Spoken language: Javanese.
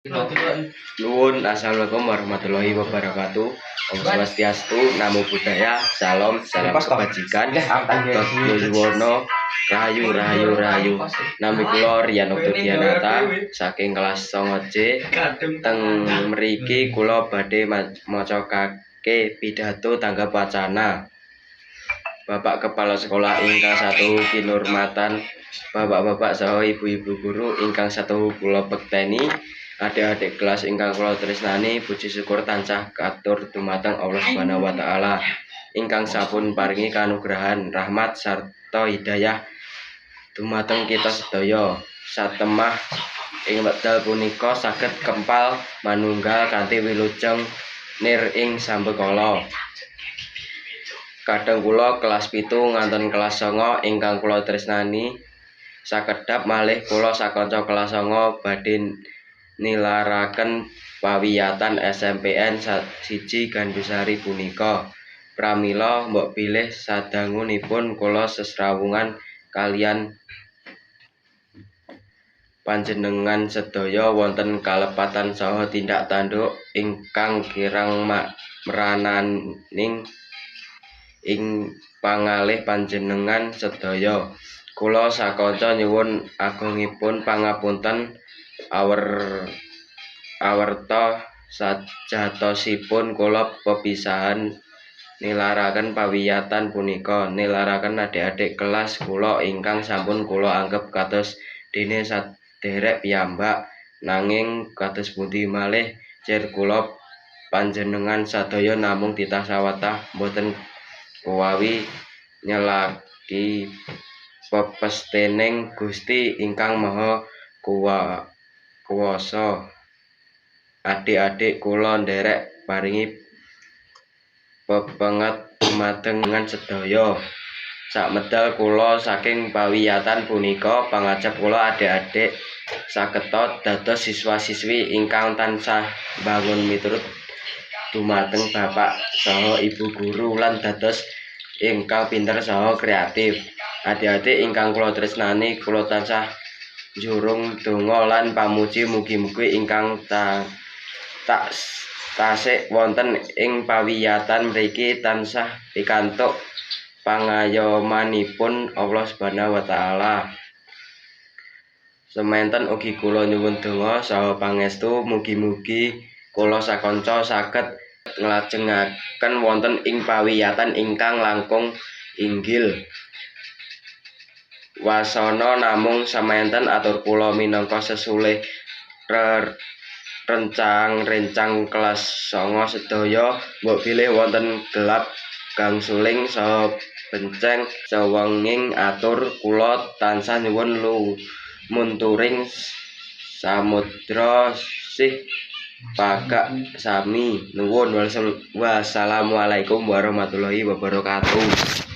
Nuwun, assalamualaikum warahmatullahi wabarakatuh. Om Swastiastu, Namo Buddhaya, salam, salam kebajikan. Tot Yono, rahayu rahayu rahayu. Nami kula Rian Oktobianata saking kelas 9C. Teng mriki kula badhe macakake pidato tanggap wacana. Bapak Kepala Sekolah ingkang satu kinurmatan, bapak-bapak saha ibu-ibu guru ingkang satu kula bekteni, adik-adik kelas ingkang kula tresnani, puji syukur tansah katur dumateng Allah Subhanahu wa taala ingkang sampun paringi kanugrahan rahmat sarta hidayah dumateng kita sedaya. Satemah ing wekdal punika saged kempal manunggal kanthi wilujeng nir ing sambekala. Kadang kula kelas 7 ngantos kelas 9 ingkang kula tresnani, sakedhap malih kula sakanca kelas 9 badhe nilaraken pawiyatan SMPN 1 Gandusari punika. Pramila mbok bilih sadangunipun kula sesrawungan kaliyan panjenengan sedaya wonten kalepatan saha tindak tanduk ingkang kirang mrananing ing pangalih panjenengan sedaya. Kula sakanca nyuwun agungipun pangapunten awerta sajatosipun kula pepisahan nilaraken pawiyatan punika, nilaraken adik-adik kelas kula ingkang sampun kula anggep kados dene saderek piyambak. Nanging kados pundi malih jer kula panjenengan sadaya namung titah sawetah boten kuwawi nyelaki pepesthening Gusti ingkang Maha Kuwasa. Adik-adik kula nderek paringi pepenget dumateng sedaya. Samedal kula saking pawiyatan punika, pangajap kula adik-adik sageta dados siswa-siswi ingkang tansah mbangun miturut dumateng bapak saha ibu guru lan dados ingkang pinter saha kreatif. Adik-adik ingkang kula tresnani, kula tansah njurung donga lan pamuji mugi-mugi ingkang tak tasik wonten ing pawiyatan mriki tansah pikantuk pangayomanipun Allah Subhanahu wa taala. Semanten ugi kula nyuwun donga saha pangestu mugi-mugi kula sakanca saged nglajengaken wonten ing pawiyatan ingkang langkung inggil. Wasana namung semanten atur kula minangka sesulih rencang-rencang kelas 9 sedaya, mbok bilih wonten gelap gangsuling saha benceng sewenging atur kula tansah nyuwun lumunturing samudra sih pagak sami. Nuwun, wassalamualaikum warahmatullahi wabarakatuh.